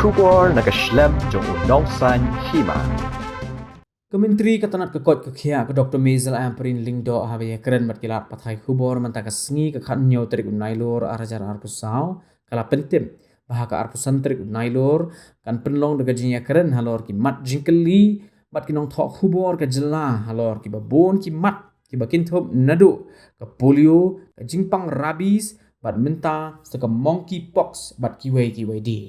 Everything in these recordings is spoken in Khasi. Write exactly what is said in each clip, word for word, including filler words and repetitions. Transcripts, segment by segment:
Khubor na ka shlem jong u nongsaiñ hima. Ka Myntri ka tnat ka koit ka khiah ka Doctor Mazel Ampareen Lyngdoh haba ïakren bad ki lad pathai khubor mynta ka sngi ka khathynñiew tarik u Nailur ar hajar arphew saw, ka la pyntip ba ha ka arphew san tarik u Nailur kan pynlong da ka jingïakren halor ki mat jingkylli bad ki nongthoh khubor ka jylla halor kiba bun ki mat kiba kynthup naduh ka polio, ka jingpang rabies bad mynta sa ka monkeypox bad kiwei kiwei de.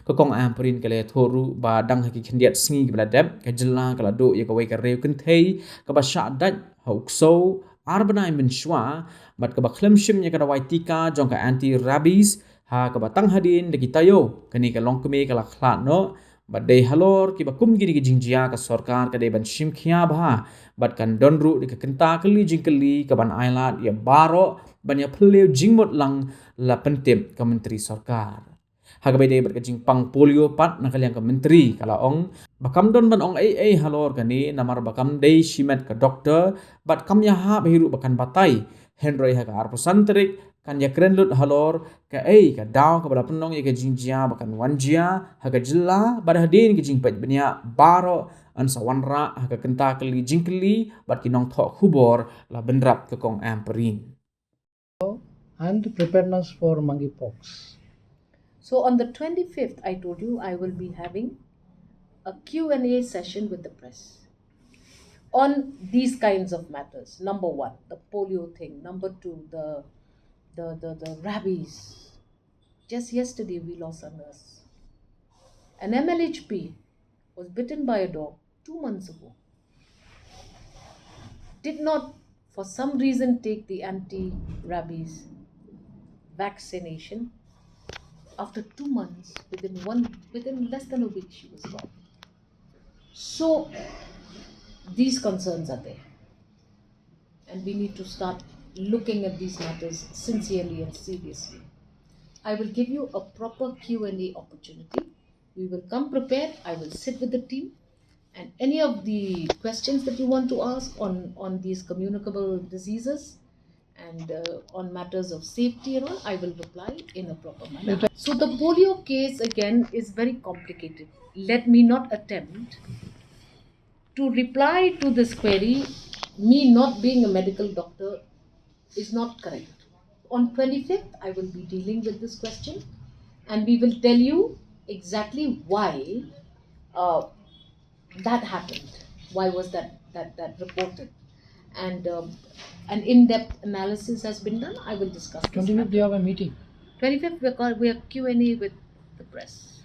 Ka Kong Ampareen ka la ïathuh ruh ba dang ha ki khyndiat sngi kiba la dep, ka jylla ka la duh ïa kawei ka riew kynthei kaba shah dait ha u ksew ar bnai mynshuwa bad kaba khlem shim ïa ka dawai tika jong ka anti rabies, ha kaba tang hadien da ki taïew kane ka longkmie ka la khlad noh. Bad dei halor kiba kum kine ki jingjia ka sorkar ka dei ban shim khia bha bad kan don ruh da ka kynta kylli jingkylli kaban ailad ïa baroh ban ïa phylliew jingmut lang, la pyntip ka Myntri Sorkar. Ha kaba ïadei bad ka jingpang polio pat, na ka liang ka Myntri ka la ong ba kam don ban ong ei ei halor kane namar ba kam dei shimet ka doktor bad kam ïahap hi ruh ba kan batai. Hynrei ha ka arphew san tarik kan ïakren lut halor kaei ka daw kaba la pynlong ïa ka jingjia ba kan wan jia ha ka jylla bad hadien ka jingpeit bniah baroh yn sa wanrah ha ka kynta kylli jingkylli bad ki nongthoh khubor, la bynrap ka Kong Ampareen. And preparedness for monkeypox. So on the twenty-fifth, I told you I will be having a Q and A session with the press on these kinds of matters. Number one, the polio thing. Number two, the the the, the rabies. Just yesterday, we lost a nurse. An M L H P was bitten by a dog two months ago. Did not, for some reason, take the anti-rabies vaccination. After two months, within one, within less than a week, she was gone. So these concerns are there, and we need to start looking at these matters sincerely and seriously. I will give you a proper Q and A opportunity. We will come prepared. I will sit with the team, and any of the questions that you want to ask on, on these communicable diseases and uh, on matters of safety and all, I will reply in a proper manner. So the polio case again is very complicated. Let me not attempt to reply to this query. Me not being a medical doctor is not correct. On twenty-fifth, I will be dealing with this question, and we will tell you exactly why uh, that happened. Why was that that that reported? And um, an in-depth analysis has been done. I will discuss this. Twenty-fifth, you have a meeting. Twenty-fifth, we're called, we're Q and A with the press.